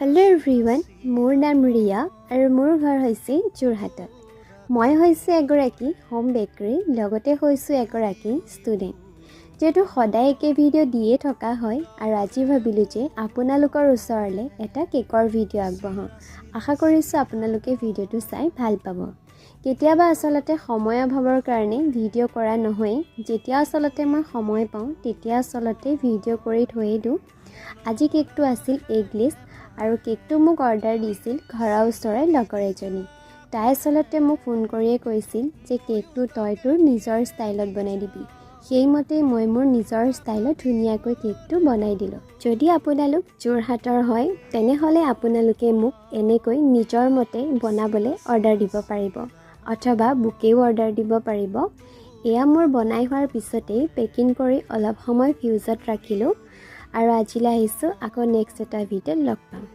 Hello' everyone, মোৰ নাম ৰিয়া আৰু মোৰ ঘৰ হৈছে যোৰহাটত। মই হৈছোঁ এগৰাকী হোম বেকাৰী, লগতে হৈছোঁ এগৰাকী ষ্টুডেণ্ট। যিহেতু সদায় একে ভিডিঅ' দিয়ে থকা হয় আৰু আজি ভাবিলোঁ যে আপোনালোকৰ ওচৰলৈ এটা কেকৰ ভিডিঅ' আগবঢ়াওঁ। আশা কৰিছোঁ আপোনালোকে ভিডিঅ'টো চাই ভাল পাব। কেতিয়াবা আচলতে সময় অভাৱৰ কাৰণে ভিডিঅ' কৰা নহয়েই। যেতিয়া আচলতে মই সময় পাওঁ, তেতিয়া আচলতে ভিডিঅ' কৰি থৈয়ে দিওঁ। আজি কেকটো আছিল এগলেছ আৰু কেকটো মোক অৰ্ডাৰ দিছিল ঘৰৰ ওচৰৰে লগৰ এজনী। তাই আচলতে মোক ফোন কৰিয়ে কৈছিল যে কেকটো তই তোৰ নিজৰ ষ্টাইলত বনাই দিবি। সেইমতেই মই মোৰ নিজৰ ষ্টাইলত ধুনীয়াকৈ কেকটো বনাই দিলোঁ। যদি আপোনালোক যোৰহাটৰ হয়, তেনেহ'লে আপোনালোকে মোক এনেকৈ নিজৰ মতে বনাবলৈ অৰ্ডাৰ দিব পাৰিব অথবা বুকেও অৰ্ডাৰ দিব পাৰিব। এয়া মোৰ বনাই হোৱাৰ পিছতেই পেকিং কৰি অলপ সময় ফ্ৰিজত ৰাখিলোঁ আৰু আজিলৈ আহিছোঁ। আকৌ নেক্সট এটা ভিডিঅ'ত লগ পাম।